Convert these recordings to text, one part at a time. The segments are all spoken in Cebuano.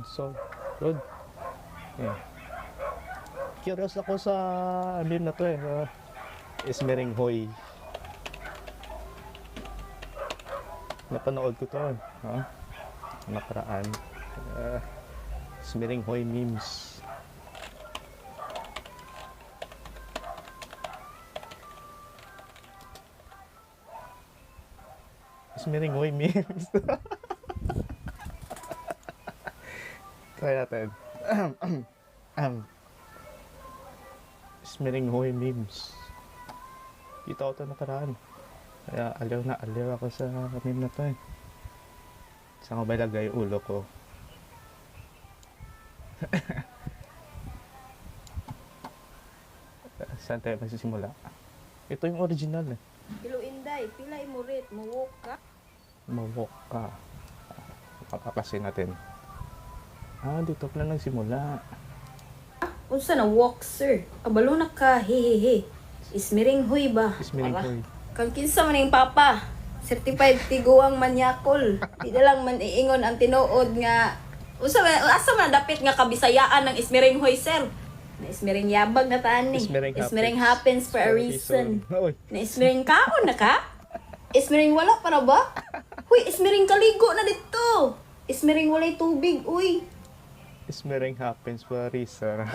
So, good. Yeah. Curious ako sa meme na to eh. Ismiringhoy. Napanood ko to eh. Ha? Nakaraan. Ismiringhoy memes. Ismiringhoy memes. Try natin. Ismiringhoy memes. Kita ko ito nakaraan. Kaya aliw na aliw ako sa meme na to eh. Saan ko ba ilagay yung ulo ko? Saan tayo magsisimula? Ito yung original eh. Hello Inday, pila imurit, muwok ka? Mawok ka. Papaklasin natin. Ah, dito pala nagsimula. Unsa na walk, sir? Kabalo na ka, hehehe. Ismiring huy ba? Ismiringhoy. Kang kinsa man ning papa? Certified tiguang manyakol. Di na lang man iingon ang tinuod nga unsa man asa man dapit nga kabisayaan ng ismiring huy, sir? Na ismiring yabag na taan ni. Ismiring happens. Ismiring happens for a reason. Uy, Na ismiring kaon na ka? Ismiring wala para ba? Huy, ismiring kaligo na dito. Ismiring walay tubig, uy. Ismiring happens for a reason.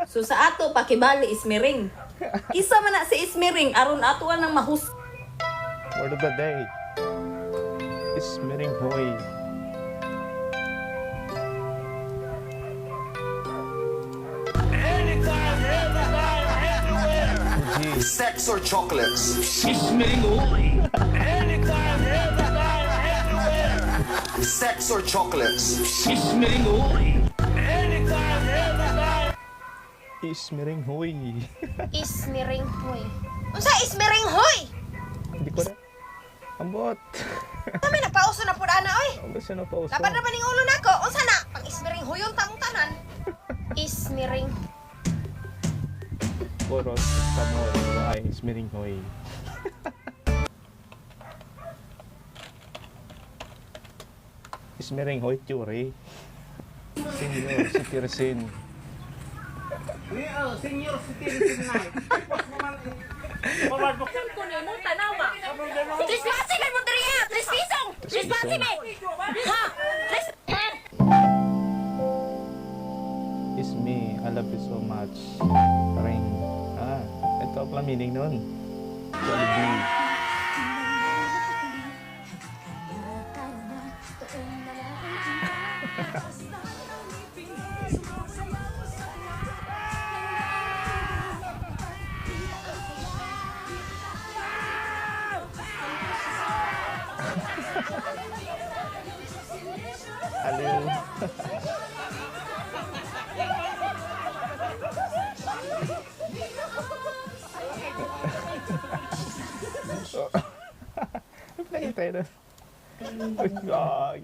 So sa ato pakibali ismiring. Kisa man na si ismiring aron ato nang mahus. Word of the day. Ismiringhoy. Anytime, every time, everywhere. G. Sex or chocolates? Ismiringhoy. Anytime, every time, everywhere. Sex or chocolates? Ismiringhoy. Anytime, every time. Ismiringhoy. Ismiringhoy. Unsa ismiringhoy? Hindi ko na. Ambot. Kami nagpauso na pud ana oy. Ambot siya na pauso. Laban na ba ning ulo nako? Unsa na? Pang ismiringhoyon tamong tanan. Ismiring. Boros Tamol. Ay, Ismiringhoy. Ismiringhoy theory. Senior citizen. Senior citizen na. Tres klase man mo diri ah. Tres pisong. Tres klase, may. Ha? Tres. Is me. I love you so much. Ring. Ah, ito pala meaning nun. Jollibee. Aliw. Ano pinakita yun? Ay, gagi.